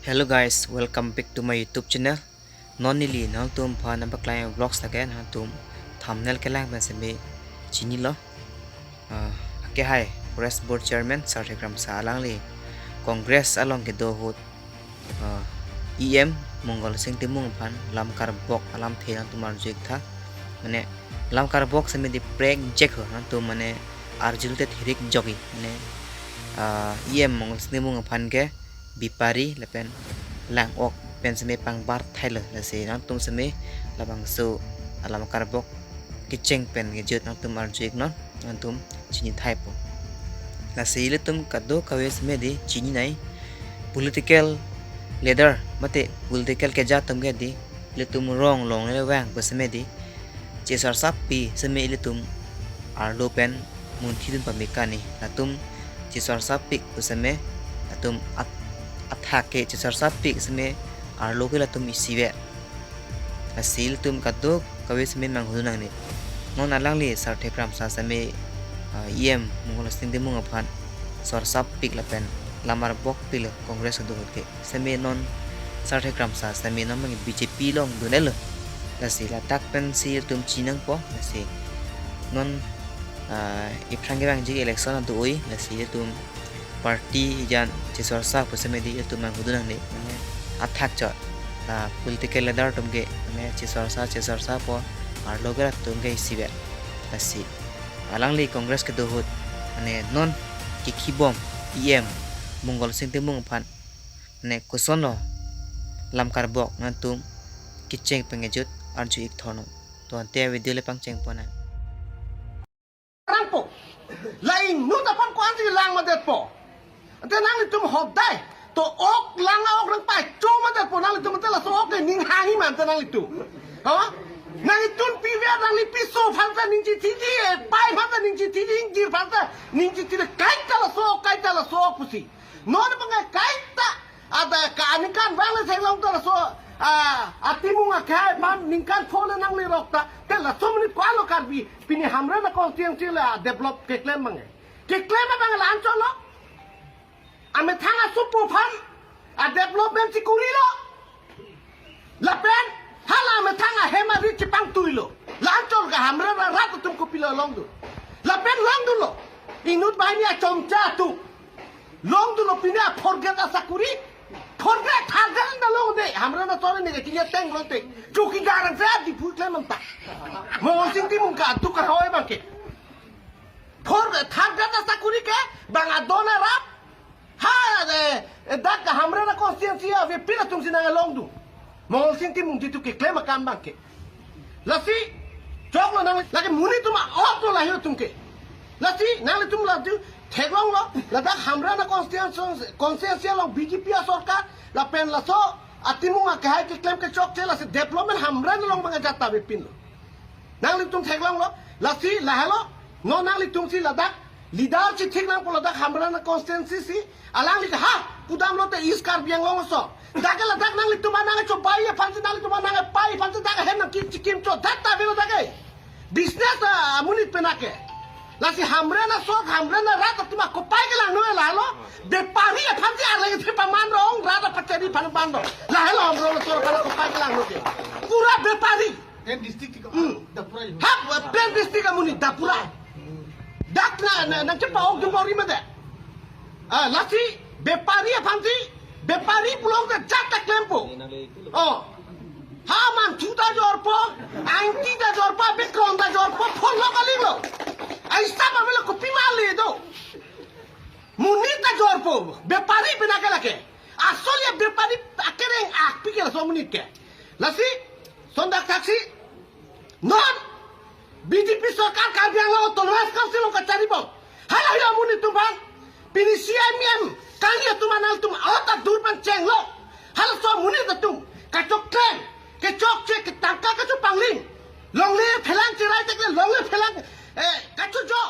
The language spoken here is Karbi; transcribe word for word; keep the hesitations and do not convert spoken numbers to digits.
Hello guys, welcome back to my YouTube channel. Non neli nangtum aphan nangpaklang vlogs lake, nangtum thumbnail kelang pen seme chinilo. Ah, akehai Forest Board Chairman Sarthe Kramsa alangli Congress along kedo ahut, ah, E M Mongol Sing Timung aphan lam karbok alamthe nangtum arju-ik tha. Mane lam karbok seme di prekjek ho, nangtum mane arjulote thirik jokji. Mane, ah, E M Mongol Sing Timung aphan ke bepari lapen lang-ok pen seme pangbar thailo, lasi nangtum seme labangso alam karbok kecheng pen kejut nangtum arju-iknon, nangtum chini thaipo. Lasi ilitum kadokave seme di chininei, political leader mate political keja atum ke di, ilitum rong longle vang pu seme di chesarsapik seme ilitum arlo pen munthidun pame kani. Latum chesarsapik pu seme latum at-, athak ke chesarsapik seme arlo ke latum isivet. Lasi ilitum kadokave seme manghudun nangne. Non alangli Sarthe Kramsa seme, ah, E M Mongol Sing Timung aphan sarsapik lapen lam karbok pilo Congress kedo ahut ke. Seme non Sarthe Kramsa seme non mangi B J P along dunelo. Lasi ladak pensi ilitum chinangpo, lasi non, ah, iphrang kevangji election adu oi, lasi ilitum party jan chesarsa pu seme di ilitum manghudun nangne, mane athak chot. La political leader atum ke mane chesarsa, chesarsapo, arlo ke latum ke isivet. Lasi alangli Congress kedo ahut mane non kekhibom E M Mongol Sing Timung aphan mane kosonlo lam karbok, nangtum kecheng pen kejut arju-ik thornon. To ante video le pangcheng ponnang. Rangpo. La inut aphan ko-ansi lang madetpo. Ante nanglitum hodai to ok lang, ok nangpacho madetpo nanglitum, ante laso ok ke ning hangji ma ante nanglitum? Ha? Nanglitum pive, nangli piso aphan ta ning chithiji, eh, pai aphan ta ning chithiji, ingjir aphan ta ning chithiji, kaita laso ok, kaita laso ok pusi. Non abang kaita ada ka aningkan vang le theklong ta laso, ah, atimung akhai aphan ningkan pho le nangle rok ta, te laso amonit ko-anlo Karbi pini Hamren a-constituency le, ah, develop keklem abang. Keklem abang la-anchotlo. Amethang asopo aphan a-development si kurilo. Lapen hala amethang ahem arit chepangtuilo. La-anchot ke Hamren arat atum kopilo longdun? Lapen longdunlo. Inut banghini achomcha atum longdunlo, pini a-fourth grade asakuri. Fourth grade, third grade ta longde. Hamren asor ne ke kini ateng lote. Chowkidar ang sa di phu klem anta. Mongol Sing Timung ke atu kahoi abang ke. Fourth, third grade asakuri ke bang adon arap. Ha, eh, eh, dak Hamren a-constituency avepin atum si nang longdun? Mongol Sing Timung jitu keklem akam abang ke. Lasi choklo nang, lake monit atum a-otlo lahai atum ke. Lasi nanglitum ladu theklonglo, ladak Hamren a-constituency, constituency along B J P asorkar, lapen laso atimung akhai keklem kechokche, lasi development Hamren along abang ajat ta avepinlo. Nanglitum theklonglo, lasi lahelo, non nanglitum si ladak leader chithik nangpo ladak Hamren a-constituency si, alangli ke ha, pudamlote East Karbi Anglong aso. Dak ke ladak nanglitum anang chobai aphan si, nanglitum anang pai aphan si dak hem nangkimchikimcho, dak ta avelo dak ke. Business, ah, amonit penap ke. Lasi Hamren aso, Hamren arat atum akopai kelangno lahelo. Bepari aphan si arleng si paman rong, rat apachari aphan paman rong. Lahelo Hamren aso aphan akopai kelangno ke. Pura bepari. Pen district ke, hmm, Dapura yo. Ha, pen district amonit Dapura. Dak na, na, nangchepa-ok dun bor-i mate. Ah, lasi bepari aphan si, bepari pulote jat ta klempo. Oh. Ha, manthu ta jorpo, aunty ta jorpo, bikron ta jorpo, pholok kalilo. Aisa ba melo kopima le do. Monit ta jorpo, bepari penap ke lake. Asol ya bepari akereng akpi ke laso amonit ke. Lasi, sondak taksi, non B J P sorkar Karbi Anglong Autonomous Council along kacharibom. Hala hala amonit atum aphan. Pini C M M kali atum anal atum a-ot adur pen chenglo. Halaso amonit atum kachokche, kechokche, ketangka kachopangling. Longle phelang cherai tekle, longle phelang, eh, kachojo.